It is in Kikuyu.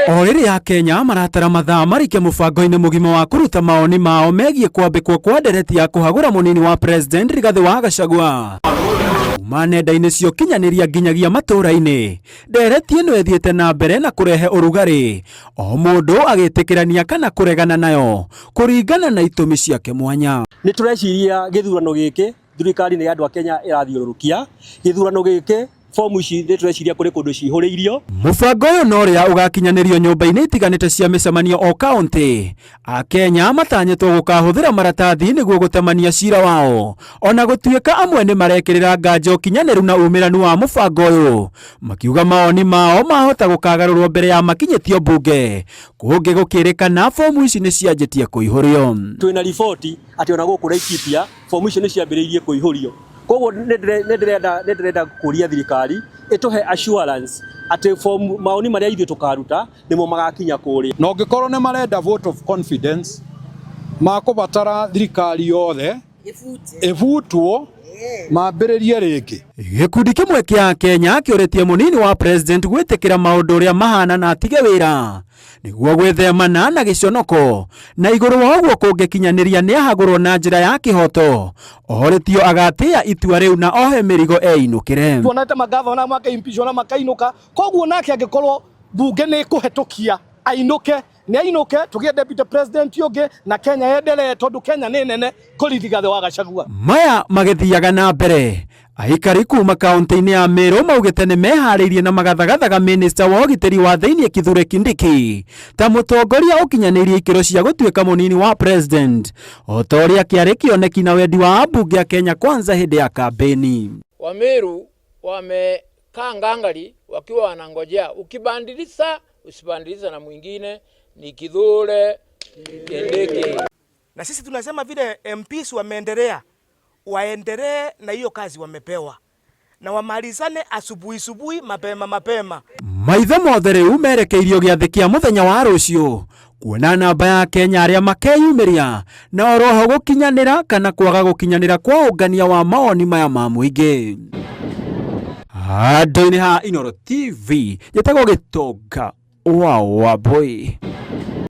O rĩrĩa Akenya maratara mathaa marike mũbango-inĩ mũgima wa kũruta mawoni mao megiĩ kwambĩkwo kwa ndereti ya kũhagũra mũnini wa president Rigathĩ wa Gachagua kuma nenda-inĩ cia ũkinyanĩria nginyagia matũũra-inĩ, ndereti ĩno ĩthiĩte na mbere na kũrehe ũrugarĩ, o mũndũ agĩtĩkĩrania kana kũregana nayo kũringana na itũmi ciake mwanya. Nĩ tũreciria gĩthurano gĩkĩ thirikari nĩ andũ a Kenya ĩrathiũrũrũkia, gĩthurano gĩkĩ fomu ici nĩ tũreciria kũrĩ kũndũ cihũrĩirio. Mũbango ũyũ na ũrĩa ũgakinyanĩrio nyũmba-inĩ itiganĩte cia mĩcemanio o kaũntĩ, Akenya matanyĩtwo gũkahũthĩra maratathi nĩguo gũtemania cira wao, ona gũtuĩka amwe nĩ marekĩrĩra nganja ũkinyanĩru na umĩranu wa mũbango ũyũ, makiuga mawoni mao mahota gũkagarũrwo mbere ya makinyĩtio mbunge, kũngĩ gũkĩrĩkana fomu ici nĩ cianjĩtie kũihũrio. Twĩna riboti atĩ ona gũkũ Laikipia fomu icio nĩ ciambĩrĩirie kũihũrio. Koguo nĩ ndĩrenda nĩ ndĩrenda kũria thirikari ĩtũhe assurance atĩ fomu maoni marĩa ithuĩ tũkaruta nĩmo magakinya kũrĩa. Na ũngĩkorwo nĩ marenda vote of confidence makũbatara thirikari yothe ĩbutwo mambĩrĩrie rĩngĩ. Gĩkundi kĩmwe kĩa Akenya kĩũrĩtie mũnini wa president gwĩtĩkĩra maũndũ ũrĩa mahana na atige wĩra nĩguo gwĩthemana na gĩconoko, na igũrũ wa ũguo kũngĩkinyanĩria nĩahagũrwo na njĩra ya kĩhoto, orĩtio agatĩĩa itua rĩu na ohe mĩrigo einũkĩre. Tuonete magavana makaimpeachwo na makainũka, koguo nake angĩkorwo bunge nĩ ĩkũhetũkia ainũke, nĩ ainũke tũgĩe deputy president ũngĩ na Kenya yendelee, tondũ Kenya nĩ nene kũri Rigathĩ wa Gachagua. Maya magĩthiaga na mbere, aikari kuma kaunti-inĩ ya Meru maugĩte nĩ meharĩirie na magathagathaga minista wa ũgitĩri wa thĩinĩ Kithure Kindiki ta mũtongoria ũkinyanĩirie ikĩro cia gũtuĩka mũnini wa president, o ta ũrĩa kĩarĩ kĩoneki na wendi wa ambunge a Kenya Kwanza hĩndĩ ya kambĩni. Wameru wamekaa ngangari wakiwa wanangojea, ukibandilisa usibandilisa na mwingine ni Kithure Kindiki. Na sisi tunasema vile MPs wameendelea, waendelee na hiyo kazi wamepewa na wamalizane asubuhi subuhi mapema mapema. Maitho mothe rĩu merekeirio gĩathĩ kĩa mũthenya wa rũciũ kuona namba ya Kenya arĩa makeyumĩria na oroho gũkinyanĩra kana kwaga gũkinyanĩra kwa ũngania wa mawoni maya ma mũingĩ. Handũ-inĩ ha Inooro TV, njĩtagwo Gĩtonga wa Wambũi.